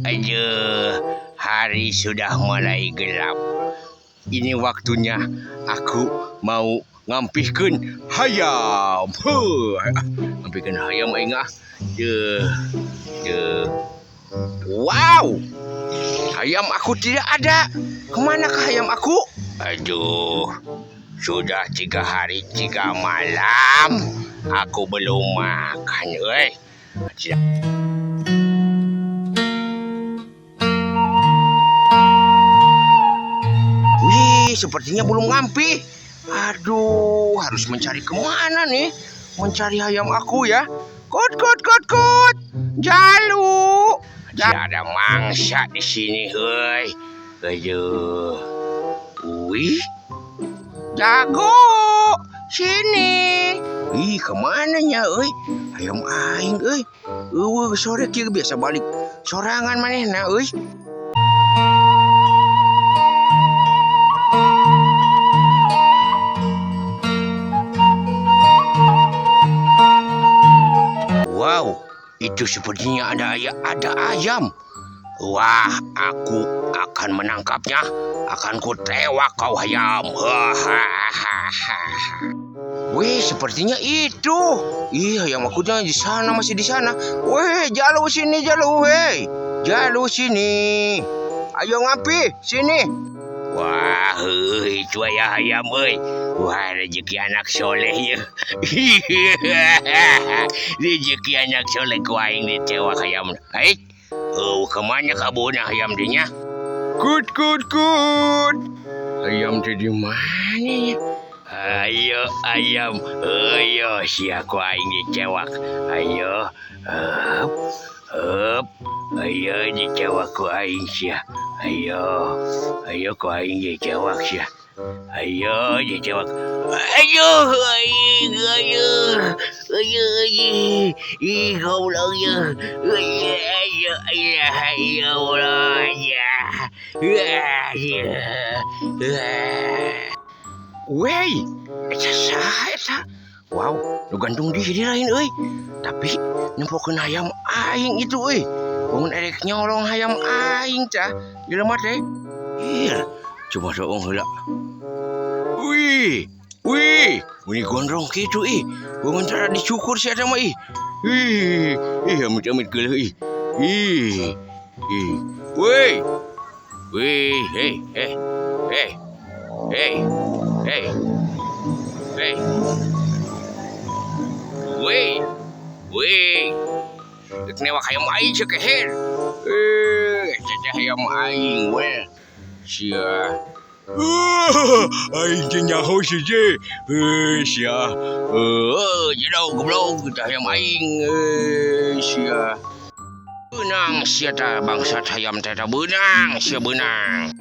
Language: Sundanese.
Aduh, hari sudah mulai gelap. Ini waktunya aku mau ngampihkeun hayam. Heuh, ngampihkeun hayam aing ah. Deuh, deuh. Wow, hayam aku tidak ada. Kemanakah hayam aku? Aduh, sudah 3 hari 3 malam aku belum makan, euy. Tidak. Wih, sepertinya belum ngampi. Aduh, harus mencari kemana nih? Mencari hayam aku ya. Kut, kut, kut, kut. Jalu. Tidak ada mangsa di sini, hei. Aduh. Wih. Jago. Sini. Ih, kemana nya, euy? Hayam aing, euy. Eueuh, sore kieu biasa balik sorangan manehna, euy. Wow, itu sepertinya ada ayam. Wah, aku akan menangkapnya. Akan ku tewak kau ayam. Wih, sepertinya itu. Ih, ayam aku jangan di sana, masih di sana. Weh, jalu sini, jalu, weh. Jalu sini. Ayo ngapi, sini. Wah, heuh, itu ayam, euy. Wah, rezeki anak soleh ya. Rezeki anak soleh ku aing ditewak ayam. Hai. Oh, kemana kabuna ayam dinya? Kut, kut, kut. Ayam teh di mana ya? Ayo ayam, ayo sia ku aing dicewak. Ayo, hup, hup. Ayo dicewak ku aing sia. Ayo, ayo ku aing dicewak sia. Ayo dicewak. Ayo, aing, ayo, ayo, ayo. Ih, goblok ya. Ayo, ayo, ayo, ayo, ayo. Wey, eta saha eta? Wow, nu gantung di lain euy. Tapi nempokeun hayam aing itu euy. Bangun erek nyolong hayam aing tah jelema teh. Ih, coba doong heula. Wih, wih, muni gondrong kitu ih. Bangun tara dicukur si eta mah ih. Ih, ih amit-amit geuleuh ih. Ih, ih. Wih. Wih, hei, hei. Hei. Hei. Hei. Hei. Wih. Wih. Rek newak hayam aing sia keher. Eh, eta hayam aing we. Sia. Aing teh nyaho si je. Eh, sia. Eh, jauh goblok eta hayam aing. Eh, sia. Beunang sia tah bangsat hayam teh beunang sia beunang.